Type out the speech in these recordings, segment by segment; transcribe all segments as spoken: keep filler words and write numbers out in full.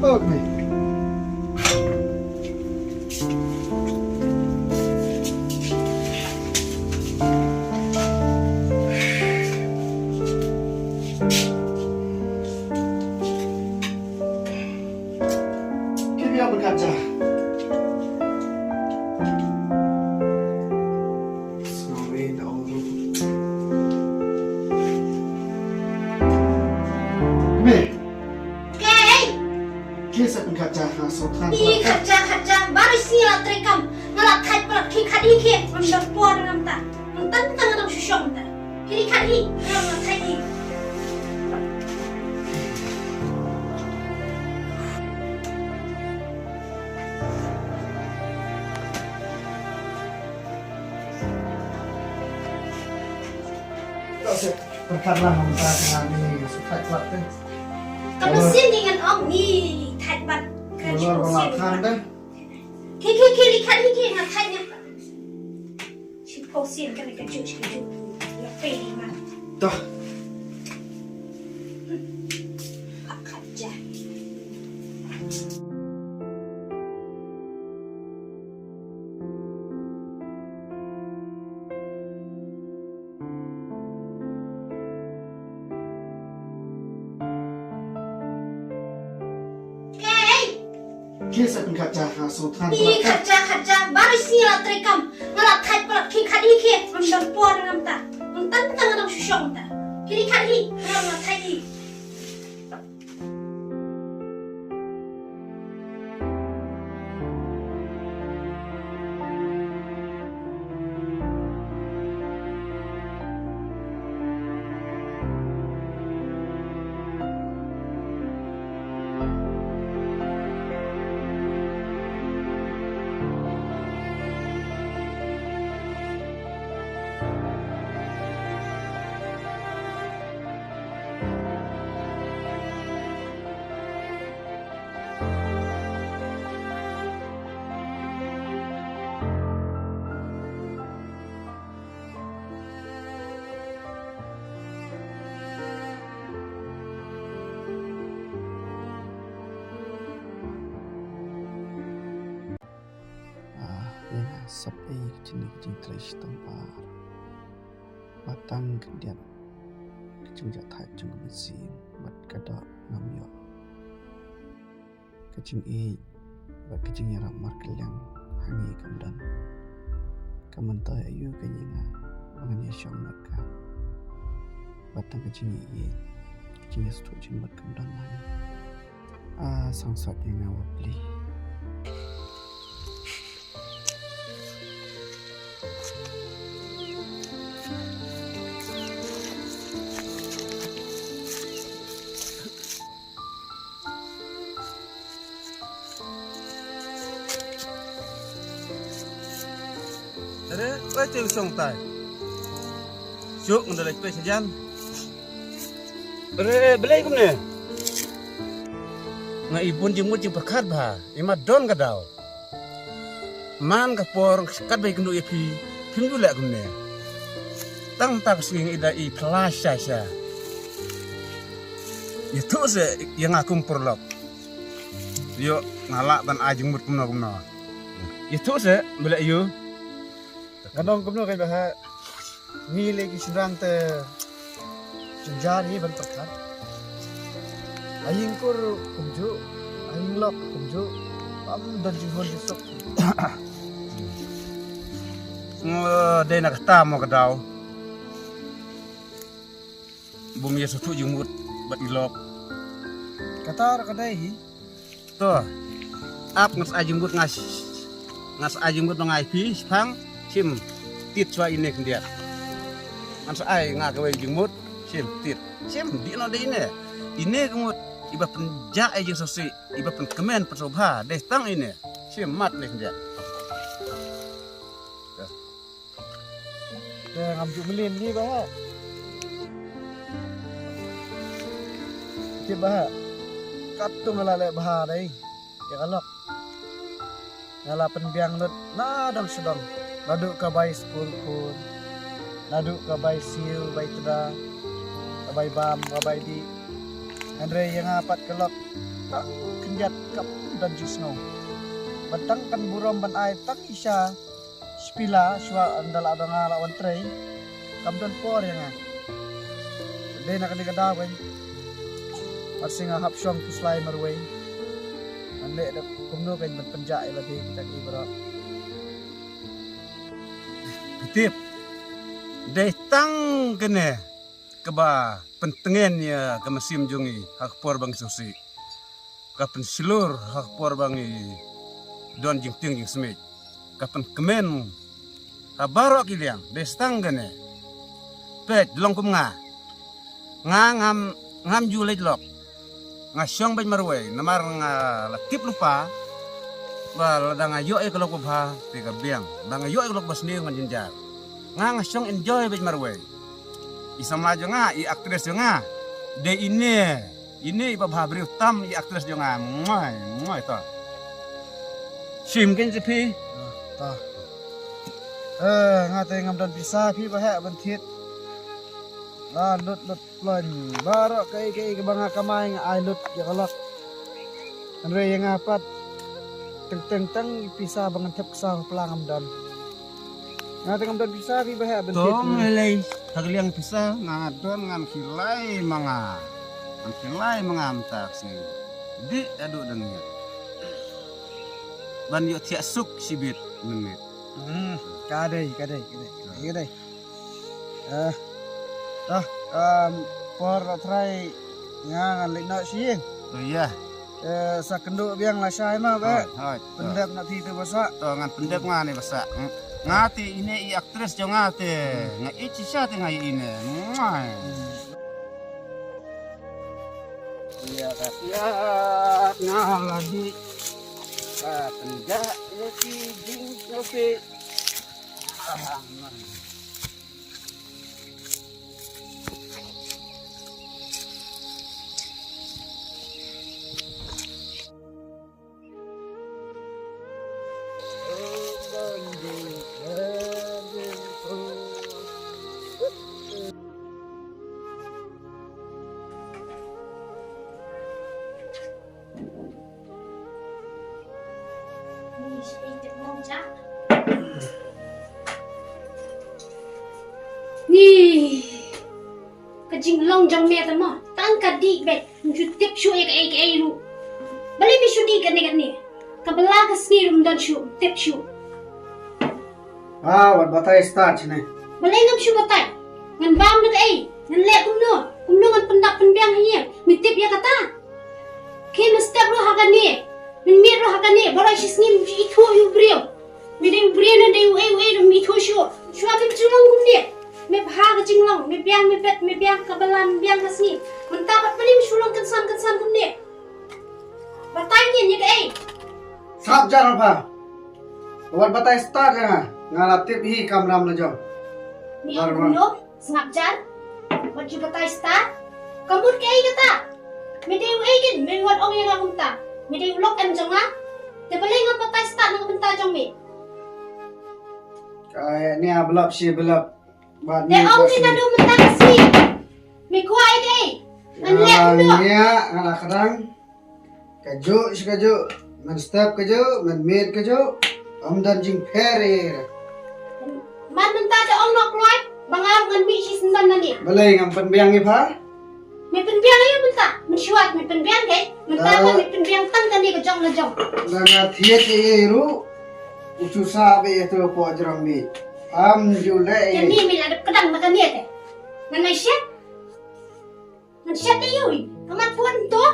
Pok me. Ki biang pynkat ja. Snow rain all over. Me. Kei. Ki sa pynkat ja ha so than. Ki khat ja, khat ja. Baroh shi la trei kam. Nga la thait palat ki khat hi ki. Ngam don por ngam ta. Ngam tan tan ngam shu shong ta. Ki khat hi. Ngam la thait hi. Pyrkhat lah mynta ka ni, sukai kwat te. Ka mynsiem ngi ngan ong ngi thait bad ka. Lor ba la khan te. Ki ki ki li khan ki ki nga thait nya. Shiphew sien ka ni ka juh shi ka juh. Ya pe ni ma. Toh. Khat ja. Kei. Ki sa pynkat ja ha so than. Ki khat ja, khat ja. Baroh shi la trei kam. Nga la thait palat ki khat hi ki. Ngam don por ngam ta. Ngam tan tan ngam shu shong ta. Ki khat hi. Ngam la thait hi. Ah, ïa nga sap ei ka jingtrei shitom ar. Ba tang khyndiat ka jingjahthait jong ka mynsiem bad ka doh ngam ïoh. Ka jingïeit bad ka jingïarap markylliang ha ngi kam don. Ka myntoi aïu ka ïing nga ba ngan ïashong bad ka. Bad tang ka jingïeit, ka jingïasngewthuh jingmut kam don ha ngi. A sngewsot ïa nga wa pli. Are, oi te u song tai. Suk nda lek pe sajan. Are, belai kumne. Nga i bun jingmut jingpyrkhat bha, i mat don ka daw. Man ka por kat bai kynduh ïa phi, phim ju leh kumne. Tang ta ka sngi i da i phylla sha sha. Ïathuh se ïa nga kum paralok. Ïoh nga lah ban ai jingmut kumno kumno. Ïathuh se ba leh ïoh. Nga ong kumno ka ba ha. Ngi leh ki shynrang te jynjar hi ban pyrkhat. A ïing kur kumjuh, a ïing lok kumjuh. Bam don jinghun jingsuk. Ngo dei na kata mo ka daw. Bym ïa sngewthuh jingmut bad i lok. Kata ra ka dei hi. To. Ap ngan sa ai jingmut nga sh-, ngan sa ai jingmut nga ïa phi shipang shim tit shuwa ine khyndiat. Ngan sa ai nga kawei jingmut shim tit. Shim dih no dih ine. Ine ka mut iba pynjah ai jingsngewsih iba pynkmen pynsngewbha dei tang ine. Shim mat ne khyndiat. Te ngam ju mlien ni ba ha. Tip ba ha. Katto nga la leh bha dei. Ïa ka lok. Nga la pynbiang lut na dong sha dong. Naduh ka bai skul khun. Naduh ka bai siew, bai tda. Ka bai bam, ka bai dih. Hynrei ïa nga pat ka lok. tang khyndiat kam don jingsngew. Ban tang kan burom ban ai tang i sha shipila shuwa ynda la dang nga la wan trei. Kam don por ïa nga. Dei na kane ka daw kan. Mar shu nga hap shong khuslai marwei. Ngan leh da kumno kan ban pynjah ïa lade kita ki baroh. Phi tip. Dei tang kane kaba pyntngen ïa ka mynsiem jong ngi ha ka por ba ngi sngewsih. Ka pynshlur ha ka por ba ngi don jingtieng jingsmit. Ka pynkmen ha baroh ki liang, dei tang kane. Peit, long kum nga. Nga ngam, ngam ju leit lok. Nga shong beit marwei, namar nga la tip lypa ba lada nga ïoh ïa ka lok ba bha, te ka biang. Lada nga ïoh ïa ka lok ba sniew ngan jynjar. Nga, nga shong enjoy beit marwei. I samla jong nga, i actress jong nga. Dei ine, ine i ba bha briew tam i actress jong nga. Moi, moi to. Shim ken phi. Ta. Eh, nga te ngam don pisa phi ba heh ban thied. La lut lut. Plan baroh kaei kaei kaba nga kamai nga ai lut ïa ka lok. Hynrei ïa nga pat teng teng tang i pisa ba ngan thep ksaw ha pla ngam don. Nga te ngam don pisa phi ba heh ban thied. Tong lei lei ha ka liang pisa nga don ngan khie lai ma nga. Ngan khie lai ma nga mynta ka sngi. Dih haduh dang ïa ban ïoh thiah suk shibit mynmiet. Hmm, ka dei, ka dei, ka dei. Ka dei. Eh. Ah, um, por la trai nga ngan leit noh sha ïing. Oh ïa. Eh, sa kynduh biang lashai ma ba. Hooid, hooid. Pyndep na phi tu ba sah. To ngan pyndep nga ne ba sah. Nga te ine i actress jong nga te. Nga ïeit shisha te nga ïa ine. Mwah. Ïa ka siat nga la dih. Ka pynjah ïa ki jingkyrpit. Ni, ka jinglong jong me te mo, tang ka dih beit, ym ju tip shuh ïa kaei kaei ruh. Balei me shu dih kane kane? Ka bylla ka sngi ruh ym don shuh, ym tip shuh. Ah, wat batai start shane. Balei ngam shu batai? Ngan bam da kaei? Ngan leh kumno? Kumno ngan pyndap pynbiang ha ïing? Me tip ïa kata? Khie mynstep ruh ha kane. Mynmiet ruh ha kane. Baroh shi sngi me ithuh ïa u briew. Me dei u briew ne dei uei uei ruh me ithuh shuh. Shuwa me ju long kumne. Me bha ka jinglong, me biang me bet, me biang ka bylla, me biang ka sngi. Mynta pat balei me shu long kynsan kynsan kumne? Batai ngin ïa kaei? Sngap jar pha. Wat batai start ïa nga. Nga la tip hi kamram la jong. Me ong kumno? Sngap jar. Wat ju batai start. Ka mut kaei kata? Me dei uei kin? Me wat ong ïa nga kumta. Me dei u lok em jong nga. Te balei ngam batai start na ka bynta jong me? Ka ne a blap shi blap. Te ong kin naduh mynta ka sngi. Me kwah ïa kaei? Ngan leh kumno? Nga la kdang. Kajuh shi kajuh, mynstep kajuh, mynmiet kajuh, ym don jingpher ïa. Man mynta te ong noh kloi, ba nga ruh ngan mih shisyndon nangne. Balei ngam pynbiang ïa pha? Me pynbiang ïa mynta, mynshuwa me pynbiang dei, mynta ba me pynbiang tang kane ka jong la jong. Nga nga thied ïa ruh, u shu sah beit ïa tu hapoh jrong mih. Ym ju leh ïa. Kane me la dep kdang na kane te. Ngan ai shet. Ngan shet ïa u, ka mat pun to.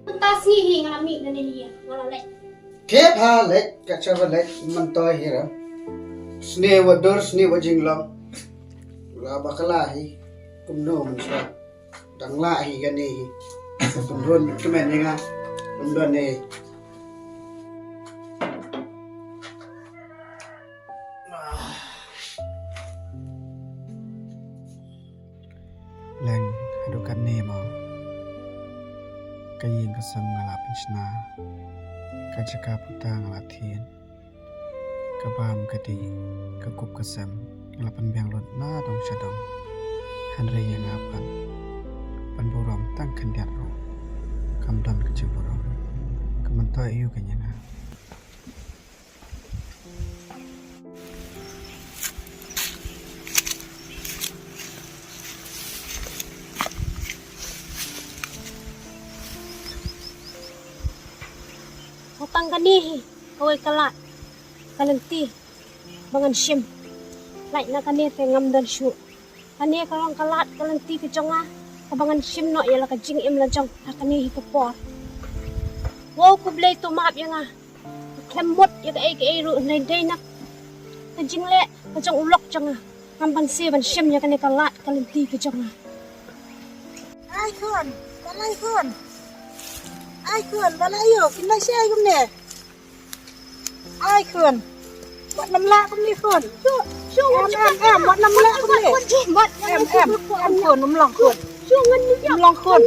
Mynta sngi hi nga la mih na ne ïa, nga la leit. Ke pha leit, ka cha ba leit, mynta hi ra. Sne wa dur, sne wa jinglong. La ba kala hi, kumno mynta. Dang la hi kane hi. Kumno kmen hi nga. Kumno ne. Leng haduh katne mo. Ka ïing ka sem nga la pynshna. Ka jaka puta nga la thied. Ka bam ka dih, ka kup ka sem nga la pynbiang lut na dong sha dong. Hynrei ïa nga pat, ban burom tang khyndiat ruh kam don ka jingburom. To ïa u kane nga. Tang kane hi kawei ka lad ka lynti ba ngan shim. Lait na kane te ngam don shuh. Kane ka long ka lad ka lynti ka jong nga kaba ngan shim noh ïa la ka jingim la jong ha kane hi ka por. Wow, khublei to map ïa nga. Khlem mut ïa kaei kaei ruh, hynrei dei na ka jingleh ka jong u lok jong nga, ngam banse ban shim ïa kane ka lad ka lynti ka jong nga. Ai khun, balei khun? Ai khun, balei ïoh kin lashai kumne? Ai khun, wat nym lah kumne khun. Em em em, wat nym lah kumne. Em em em khun, nym long khun. Nym long khun.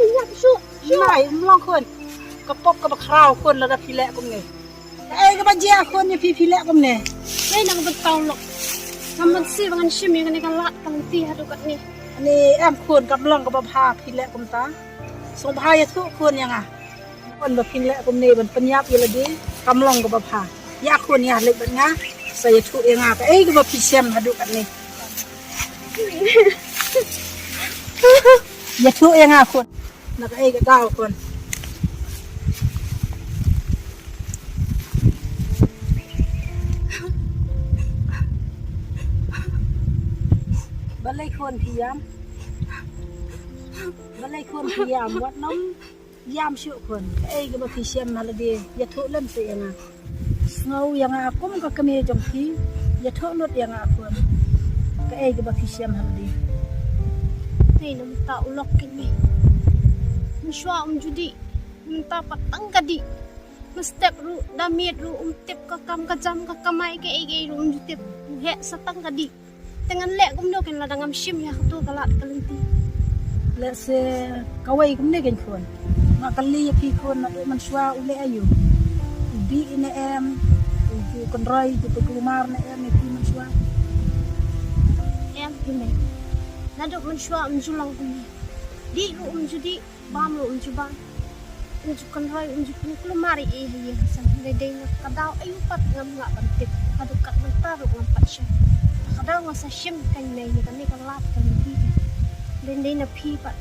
Nai, nym long khun. Ka pop kaba khraw khun lada phi leh kumne. Kaei kaba jia khun ïa phi, phi leh kumne? Dei na ka bynta u lok. Ngam banse ba ngan shim ïa kane ka lad ka lynti haduh katne. Ani em khun, kam long kaba bha phi leh kumta. Sngewbha ïathuh khun ïa nga. Khun ba phin leh kumne ban pynïap ïa lade kam long kaba bha. Ïa khun ïa leit bad nga, sa ïathuh ïa nga kaei kaba phi shem haduh katne. Ïathuh ïa nga khun. Na kaei ka daw khun? Balei khun phi ïam? Balei khun phi ïam? Wat nym ïam shuh khun. Kaei kaba phi shem ha lade, ïathuh lem seh ïa nga. Sngew ïa nga kum ka kmie jong phi, ïathuh lut ïa nga khun. Kaei kaba phi shem ha lade? Te na mynta u lok kane, mynshuwa um ju dih, mynta pat tang ka dih. Mynstep ruh da miet ruh um tip, ka kam ka jam ka kamai kaei kaei ruh um ju tip. U heh sa tang ka dih. Te ngan leh kumno keiñ lada ngam shim ïa kato ka lad ka lynti? Lehse kawei kumne keiñ khun. Nga kylli ïa phi khun, naduh mynshuwa u leh aïu? U dih ne em? U ju kynroi, u ju pynkulmar ne em ïa phi mynshuwa? Em hi mei. Naduh mynshuwa um ju long kumne. Dih ruh um ju dih, bam ruh um ju bam. Um ju kynroi, um ju pynkulmar ïa i ha ïing ha sem. Hynrei dei na ka daw aïu pat ngam lah ban tip. Haduh katne mynta ruh ngam pat shem. Ka daw nga sa shim keiñ mei ïa kane ka lad ka lynti. Dei dei na phi pat.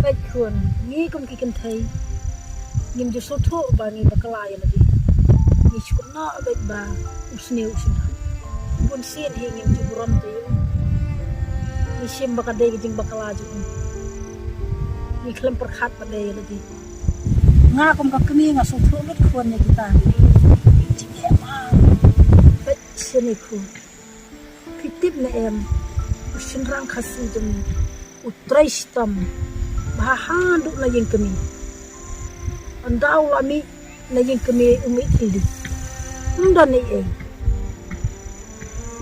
Peit khun, ngi kum ki kynthei ngim ju sngewthuh ba ngi bakla ïa lade. Ngi shu kynnoh beit ba u sniew u shynrang. Bun sien hi ngim ju burom te ïa u. Ngi shim ba ka dei ka jingbakla jong u. Ngi khlem pyrkhat ba dei ïa lade. Nga kum ka kmie nga sngewthuh lut khun ïa kita. Jingeh ma. Peit shane khun. Phi tip ne em, u shynrang Khasi jong ngi u trei shitom bha haduh na ïing kmie. Ynda u la mih na ïing kmie u mih khyldi. Um don ei ei.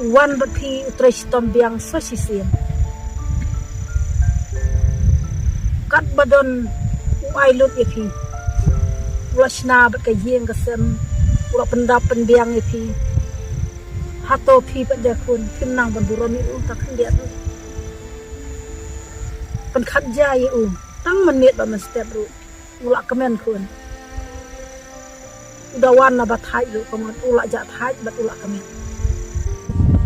U wan bad phi u trei shitom biang sa shisien. Katba don u ai lut ïa phi. U la shna bad ka ïing ka sem. U la pyndap pynbiang ïa phi. Hato phi pat de khun phim nang ban burom ïa u, ta khyndiat u. Pynkhat ja ïa u tang mynmiet bad mynstep ruh. U la kmen khun. U da wan na ba thait ruh ka mut u la jah thait bad u la kmen.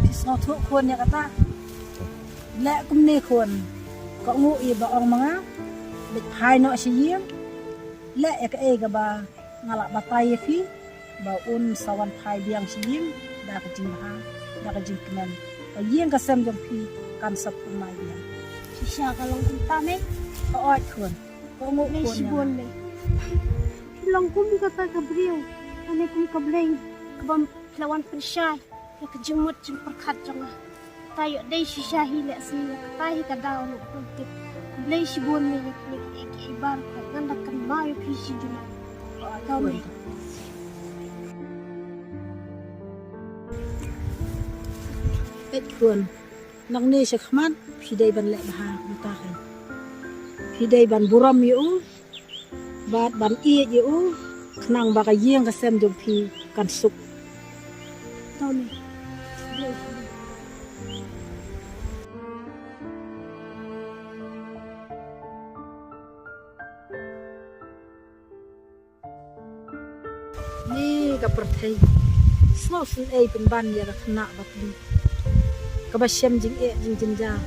Phi sngewthuh khun ïa kata. Leh kumne khun. Ka ngu i ba ong ma nga. Leit phai noh sha ïing. Leh ïa kaei kaba nga la batai ïa phi. Ba un sa wan phai biang sha ïing da ka jingbha, da ka jingkmen. Ka ïing ka sem jong phi kan sa pynmai biang. Shisha ka long kumta mei? Ka oi khun. Ka ngu khun. Mei shibun mei. Phi long kum kata ka briew, kane kum ka Blei kaba la wan pynshai ïa ka jingmut jingpyrkhat jong nga. Ta ïoh dei shisha hi leh shisha ïa kata hi ka daw ruh pynthut. Khublei shibun mei ïa kine kiei kiei baroh, ngan da kynmaw ïa phi shi junom. Tau mei. Peit khun, nangne sha khmat phi dei ban leh bha kumta keiñ. Phi dei ban burom ïa u. Bad ban ïeit ïa u, khnang ba ka ïing ka sem jong phi kan suk. Tau mei. ka pyrthei. Sngewsynei pynban ïa ka khynnah ba kli kaba shem jingeh jingjynjar.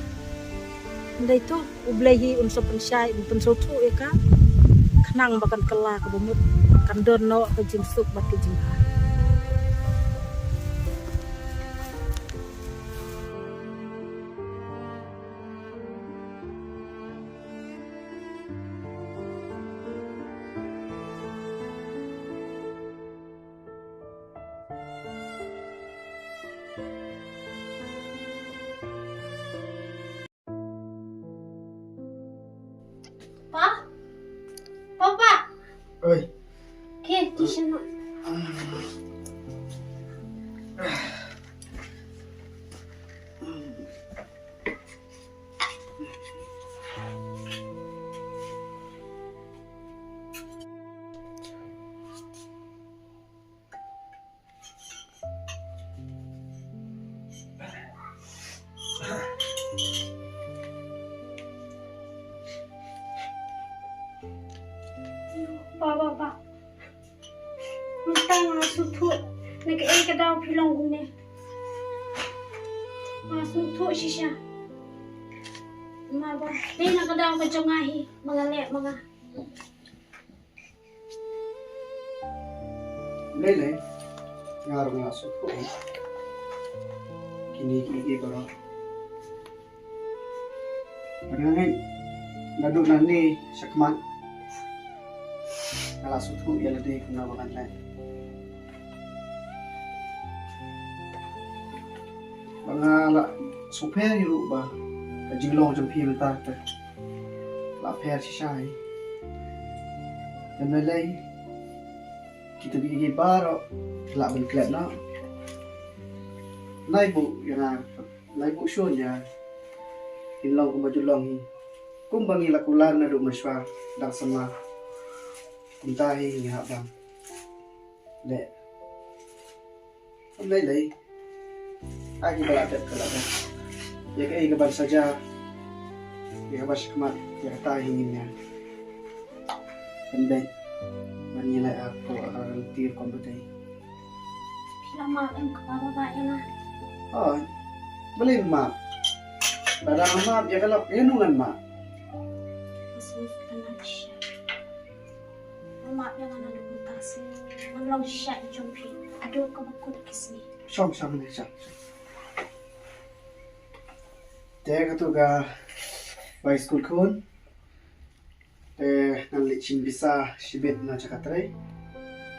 Hynrei to, U Blei hi un sa pynshai, un pynsngewthuh ïa ka, khnang ba kan kylla kaba mut, kan don noh ka jingsuk bad ka jingbha. Pa? Papa? Oi. Ke, di sana. Pa, pa, pa. Mynta nga sngewthuh na kaei ka daw phi long kumne. Nga sngewthuh shisha. Namar ba dei na ka daw ka jong nga hi ba nga leh ma nga. Lei lei, nga ruh nga la sngewthuh kine kiei kiei baroh. Bad nga ngeit naduh nangne shakhmat nga la sngewthuh ïa lade kumno ba ngan leh. Ba nga la sngewpher hi ruh ba ka jinglong jong phi mynta te la pher shisha hi. Te lei lei, kita kiei kiei baroh ki lah ban klet noh. Nai buh ïa nga, nai buh shun ïa, kin long kumba ju long hi. Kumba ngi la kular naduh mynshuwa dang samla, kumta hi ngi hap ban leh. Ym lei lei. Ai kiba la dep ka la dep. Ïa kaei kaban sa jia, ïa kaba shakhmat, ïa kata hi ngin ïa pynbeit ban ïaleh ha ka lynti rukom ba dei. Phi la map em kpa baba ïa nga? Oh, balei map? Lada nga map ïa ka lok, ïa no ngan map? Nga sngewthuh shisha. Map ïa nga naduh mynta seh. Ngan long shisha i jong phi haduh kaba kut ka sngi. Shong shong ne shong. Te katu ka bai skul khun. Te ngan leit shim pisa shibit na jaka trei.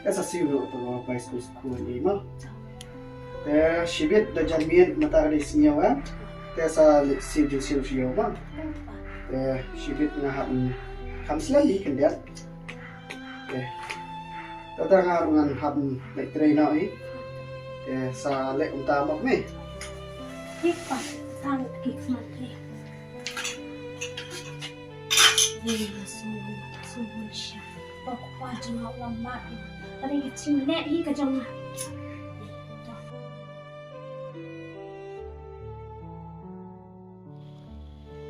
Te sa siew ruh tu ka bai skul khun i mo. Te shibit da jan miet mynta ka dei sngi ïew em. Te sa leit siew jingsiew sha ïew mo. Te shibit nga hap kham slem i khyndiat. Te tata nga ruh ngan hap leit trei noh i. Te sa leh kumta mo me. Hi pa, tang ki khmat trei. Ïa nga sngewbha, sngewbha shisha. Ba u kpa jong nga u la mad ïa nga. Ba dei ka jingeh hi ka jong nga.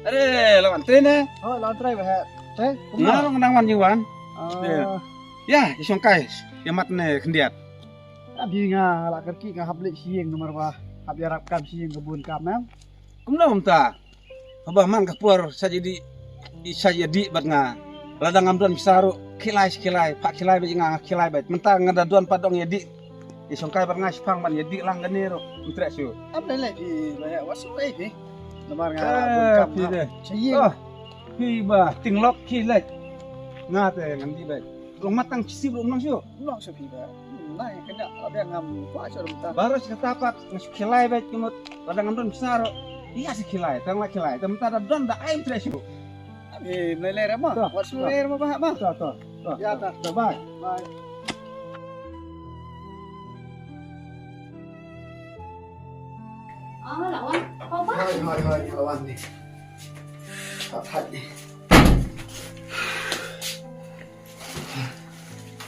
Are, la wan trei ne? Oh, la wan trei ba heh. Trei? Kumno? Nga long nang wan ïa wan. Ah. Ïa, i shongkai, ïa mat ne khyndiat. Abi nga la kyrkieh nga hap leit sha ïing namar ba hap ïarap kam sha ïing ka bun kam em. Kumno mynta? Haba man ka por sa ïa dih, sa ïa dih bad nga. Lada ngam don pisa ruh, khilai sa khilai, phah khilai bad nga, nga khilai bad. Mynta nga da don pat dong ïa dih. Ïa shongkai bad nga shipang ban ïa dih lang kane ruh. Ym treh shuh. Am dei leh phi ba heh wat shu ei phi. Namar nga bun kam phi deh. Sha ïing. Oh, phi ba tinglok khie leh. Nga te ngan dih bad. Long mat tang shisien ruh ym long shuh. Ym long shuh phi ba. Nai kane la biang ngam kwah shuh mynta. Baroh shi katta pat nga shu khilai bad kumut. Lada ngam don pisa ruh. Ïa shu khilai, tang la khilai. Te mynta da don da ai ym treh shuh. Ym lei lei re mo. Wat shu lei re mo ba heh mo. To to to. Ïa ta. To bye. Bye. Ah, la wan. Papa. Hoi hoi hoi, la wan ni. Pat hat ni.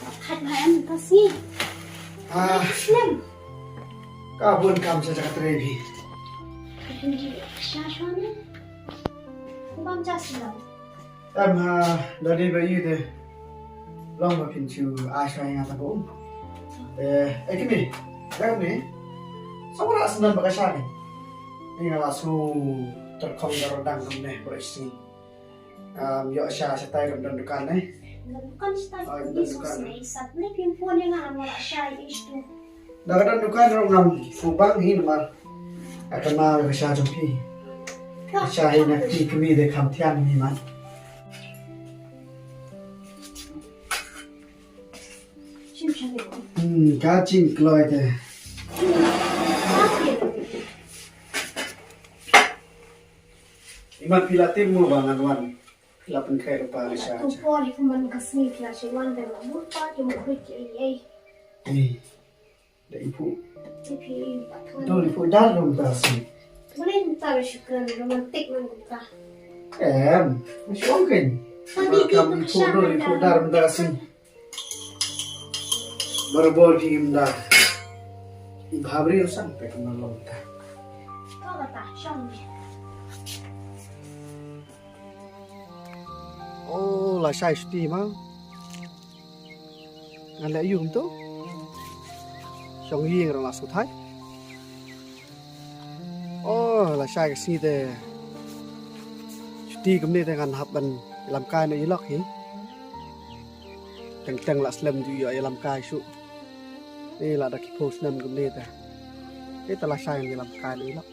Pat hat ba em ka sngi. Ah. Slem. Ka bun kam sha jaka trei phi. Ka bun ji sha shwa ne. Bam ja slem. Em, ha, da dei ba ïeit te. Long ba phin shu ai shuwa ïa nga tang ka um. Eh, eh, kine. Dah ni. Sa wat la snem ba ka sha ni. Ni nga la shu tyrkhong da rudang kumne, bro, isi. Um, ïoh sha shatai, kam don dukan, eh. Don dukan shatai. Oh, don dukan. Ni sat ni pin phone ïa nga, nga la sha ïa ish tu. Da ka don dukan ruh ngam pu bang hi namar. Ata ma ka sha jong phi. Ka sha hi na ki kmie de kham thiang hi man. Shim shim. Hmm, ka jingkloi te. Imat phi la tim mo ba ngan wan. Phi la pynkhih rupa ka sha. Tu por hi kumban ka sngi phi la shu wan, te ma mut pa ki mut ki ei ei. Eh. Da i phu. Ti phi pat wan. Dol i phu dar rum ta si. Boleh minta ba shukran, romantik man ta. Em, masih ong kan. Tadi kam i phu, dol i phu dar rum ta si. Barabor ki im dar. I bhabri usang pe kam long ta. Ko kata shong ni. Oh, la shai shuti ma. Ngan leh ïa u kumto. Shong ïing ruh la sngewthait. Oh, la shai ka sngi te. Shuti kumne te ngan hap ban ïalam kai noh ïa lok hi. Teng teng la slem ju ïoh ïalam kai shuh. Ni la da ki phew snem kumne te. Te la shai ngan ïalam kai noh ïa lok.